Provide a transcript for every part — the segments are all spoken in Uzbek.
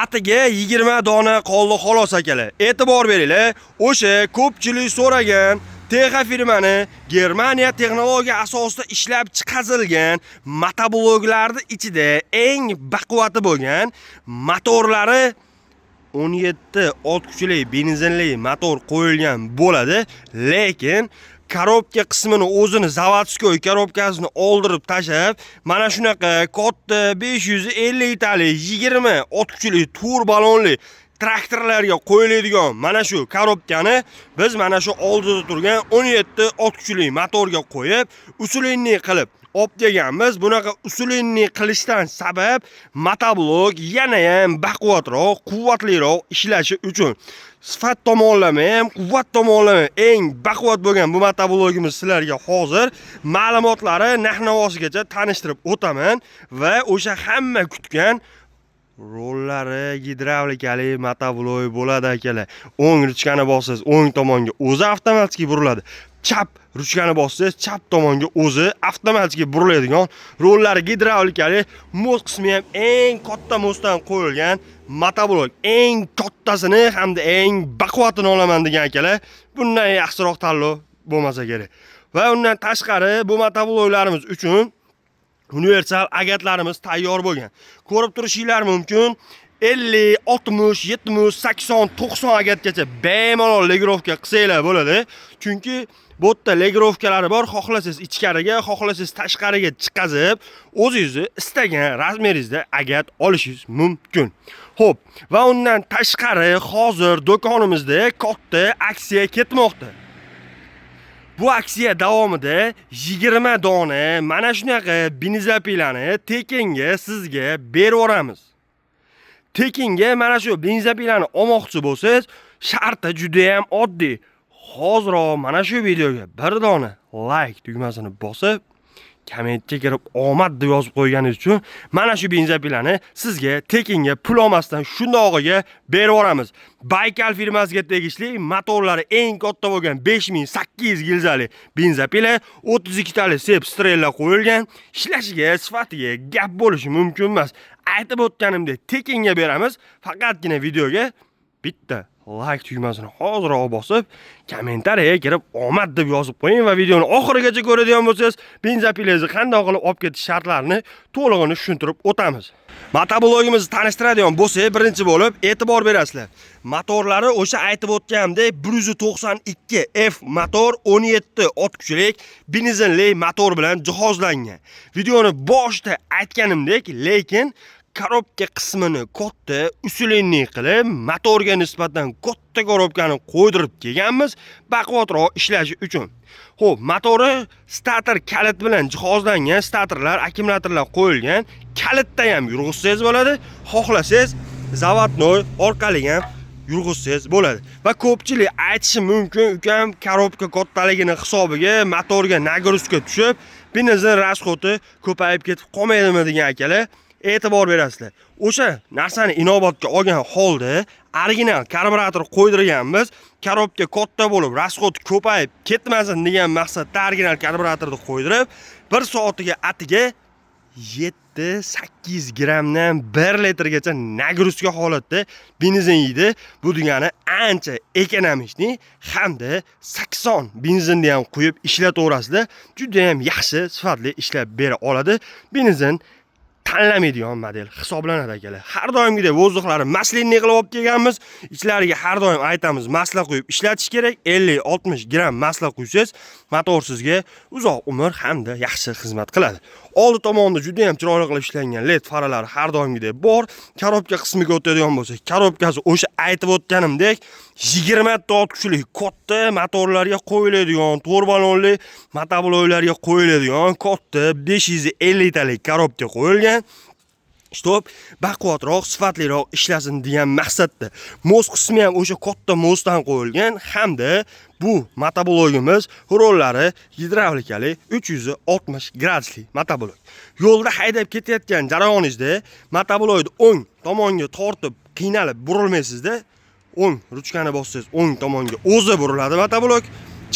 Atiga 20 dona qoldi xolos, akalar. E'tibor beringlar, o'sha ko'pchilik so'ragan Texa firmani Germaniya texnologiya asosida ishlab chiqarilgan motobloklarning ichida eng baquvvati bo'lgan motorlari 17 ot kuchli benzinli motor qo'yilgan bo'ladi, lekin korobka qismini o'zini заводской korobkasini oldirib tashlab, mana shunaqa katta 550 talik 20 ot kuchli turbalonli traktorlarga qo'yiladigan mana shu korobkani biz mana shu oldida turgan 17 ot kuchli motorga qo'yib, усиленный qilib olib kelganmiz. Bunaqa усиленный qilishdan sabab motoblok yana ham baquvvatroq, quvvatliroq ishlashi uchun. Sifat tomonlama ham, quvvat tomonlama eng baquvvat bo'lgan bu motoblokimiz sizlarga hozir ma'lumotlari narx-navosigacha tanishtirib o'taman va o'sha hamma kutgan rollari gidravlikali motoblok bo'ladi, akalar. O'ng ruchkani bossangiz, o'ng tomonga o'zi avtomatik buriladi. Chap ruchkani bossangiz, chap tomonga o'zi avtomatik buriladigan rollari gidravlikali, мост qismi ham eng katta мост dan qo'yilgan motoblok. Eng kattasini hamda eng baquvvatini olaman degan akalar, bundan yaxshiroq tanlov bo'lmasa kerak. Va undan tashqari bu motobloklarimiz uchun universal agatlarimiz tayyor bo'lgan. Ko'rib turishinglar mumkin. 50, 60, 70, 80, 90 agatgacha bemalol регулировка qilsanglar bo'ladi. Chunki bu yerda регулировка lari bor, xohlasangiz ichkariga, xohlasangiz tashqariga chiqazib, o'zingizni istagan razmeringizda agat olishingiz mumkin. Xo'p, va undan tashqari hozir do'konimizda katta aksiya ketmoqda. Bu aksiya davomida 20 dona mana shunaqa бензопила ni tekinga sizga berib yuboramiz. Tekinga mana shu бензопила ni olmoqchi bo'lsangiz, sharti juda ham oddiy. Hoziroq mana shu videoga bir dona like tugmasini bosib, kommentga kirib omad deb yozib qo'yganingiz uchun mana shu бензопила ni sizga tekinga, pul olmasdan shundog'iga berib yuboramiz. Baykal firmasiga tegishli motorlari eng katta bo'lgan 5800 gilzali бензопила, 32 tali цепь стрела qo'yilgan, ishlashiga, sifatiga gap bo'lishi mumkin emas. Aytib o'tganimdek, tekinga beramiz. Faqatgina videoga bitta like tugmasini hoziroq bosib, kommentariyaga kirib omad deb yozib qo'ying va videoni oxirigacha ko'radigan bo'lsangiz, бензопила ngizni qanday qilib olib ketish shartlarini to'lig'ini tushuntirib o'tamiz. Motoblogimizni tanishtiradigan bo'lsak, birinchi bo'lib e'tibor berasizlar. Motorlari o'sha aytib o'tganimdek 192 F motor, 17 ot kuchlik benzinli motor bilan jihozlangan. Videoni boshida aytganimdek, lekin korobka qismini katta усиленный qilib, motorga nisbatan katta korobkani qo'ydirib kelganmiz, baquvvatroq ishlashi uchun. Xo'p, motori stator kalit bilan jihozlangan, statorlar, akkumulyatorlar qo'yilgan. Kalitda ham yurg'izsangiz bo'ladi, xohlasangiz заводной orqali ham yurg'izsangiz bo'ladi. Va ko'pchilik aytishi mumkin, ukam, korobka kattaligini hisobiga motorga нагрузка tushib, benzin расход i ko'payib ketib qolmaydimi degan akalar, e'tibor berasizlar. O'sha narsani inobatga olgan holda original karburator qo'ydirganmiz. Korobka katta bo'lib, расход ko'payib ketmasin degan maqsadda original karburatorni qo'ydirib, bir soatiga atiga 7-8 grammdan 1 litrgacha нагрузка holatda benzin yeydi. Bu degani ancha экономичный hamda 80 benzinni ham quyib ishlataverasizlar. Juda ham yaxshi, sifatli ishlab bera oladi. Benzin tanlamaydigan model hisoblanadi, akalar. Har doimgidek воздух lari масляный qilib olib kelganmiz. Ichlariga har doim aytamiz, масло quyib ishlatish kerak. 50-60 gramm масло quysangiz, motor sizga uzoq umr hamda yaxshi xizmat qiladi. Oldi tomonda juda ham chiroyli qilib ishlangan LED faralari har doimgidek bor. Korobka qismiga o'tadigan bo'lsak, korobkasi o'sha aytib o'tganimdek 20 ta ot kuchli katta motorlarga qo'yiladigan, to'rt balonli motobloklarga qo'yiladigan katta 550 talik korobka qo'yilgan. Чтоб baquvvatroq, sifatliroq ishlasin degan maqsadda. Мост qismi ham o'sha katta мост dan qo'yilgan hamda bu motoblogimiz rollari gidravlikali 360 gradusli motoblok. Yo'lda haydab ketayotgan jarayoningizda motoblokni o'ng tomonga tortib, qiynalib burilmaysizda, o'ng ruchkani bossangiz o'ng tomonga o'zi buriladi motoblok.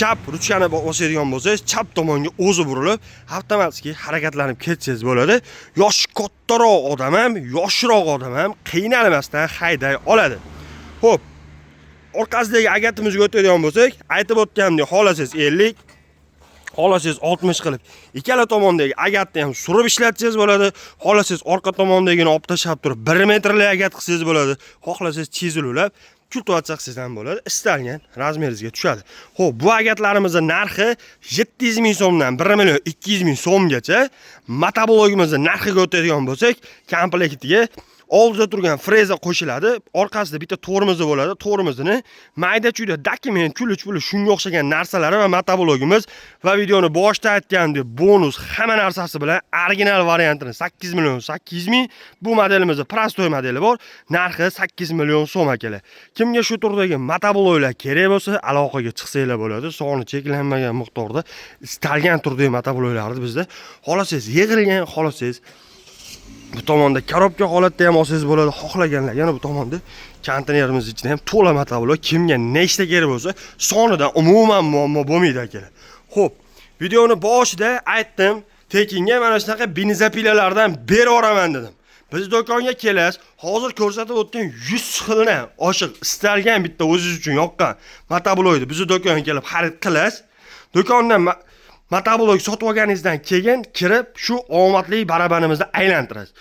Chap ruchkani bosadigan bo'lsangiz, chap tomonga o'zi burilib, avtomatik harakatlanib ketsangiz bo'ladi. Yoshi kattaroq odam ham, yoshroq odam ham qiynalmasdan hayday oladi. Xo'p, orqasidagi agatimizga o'tadigan bo'lsak, aytib o'tganimdek, xohlasangiz 50, xohlasangiz 60 qilib, ikkala tomondagi agatni ham surib ishlatsangiz bo'ladi. Xohlasangiz orqa tomondagini olib tashlab turib 1 metrli agat qilsangiz bo'ladi. Xohlasangiz chiziluvlab kultivatsiya qilsangiz ham bo'ladi. Istalgan razmeringizga tushadi. Xo'p, bu agatlarimizni narxi 700 ming so'mdan 1 million 200 ming so'mgacha. Motoblogimizni narxiga o'tadigan bo'lsak, komplektiga oldida turgan freza qo'shiladi, orqasida bitta tormozi bo'ladi. Tormozini mayda chuyda dokument, ключ puli, shunga o'xshagan narsalari va motoblogimiz va videoni boshida aytgandek bonus hamma narsasi bilan original variantini 8 million 800 ming. Bu modelimizda простой modeli bor, narxi 8 million so'm, akalar. Kimga shu turdagi motobloklar kerak bo'lsa, aloqaga chiqsanglar bo'ladi. Soni cheklanmagan miqdorda istalgan turdagi motobloklarni bizda xohlasangiz yig'ilgan, xohlasangiz bu tomonda коробка holatda ham olsangiz bo'ladi. Xohlaganlar yana bu tomonda konteynerimiz ichida ham to'la motoblok. Kimga nechta kerak bo'lsa, sonidan umuman muammo bo'lmaydi, akalar. Xo'p, videoni boshida aytdim, tekinga mana shunaqa бензопила lardan berib yuboraman dedim. Biz do'konga kelasiz, hozir ko'rsatib o'tgan 100 xildan oshiq istalgan bitta o'zingiz uchun yoqqan motoblokni bizni do'konga kelib xarid qilasiz. Do'kondan motoblok sotib olganingizdan keyin kirib shu omadli barabanimizni aylantirasiz.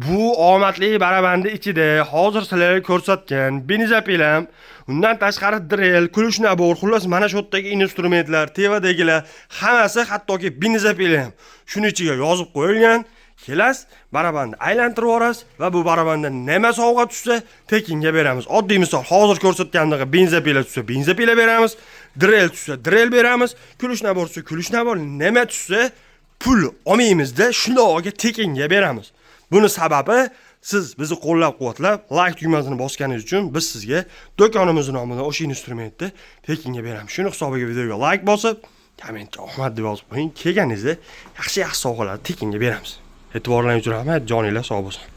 Bu omadli barabanni ichida hozir sizlarga ko'rsatgan бензопила m, undan tashqari дрель, ключ набор, xullas mana shu yerdagi instrumentlar, tevadagilar hammasi, hattoki бензопила ham shuni ichiga yozib qo'yilgan. Kelasiz, barabanni aylantirib yuborasiz va bu barabanda nima sovg'a tushsa, tekinga beramiz. Oddiy misol, hozir ko'rsatgandaqa бензопила tushsa, бензопила beramiz, дрель tushsa, дрель beramiz, ключ набор tushsa, ключ набор, nima tushsa, pul olmaymizda, shundog'iga tekinga beramiz. Buni sababi, siz bizni qo'llab-quvvatlab, layk tugmasini bosganingiz uchun biz sizga do'konimiz nomidan o'sha instrumentni tekinga beramiz. Shuni hisobiga videoga layk bosib, kommentga omad deb yozib qo'ying. Kelganingizda yaxshi-yaxshi sovg'alarni tekinga beramiz. E'tiborlaringiz uchun rahmat, joninglar sog' bo'lsin.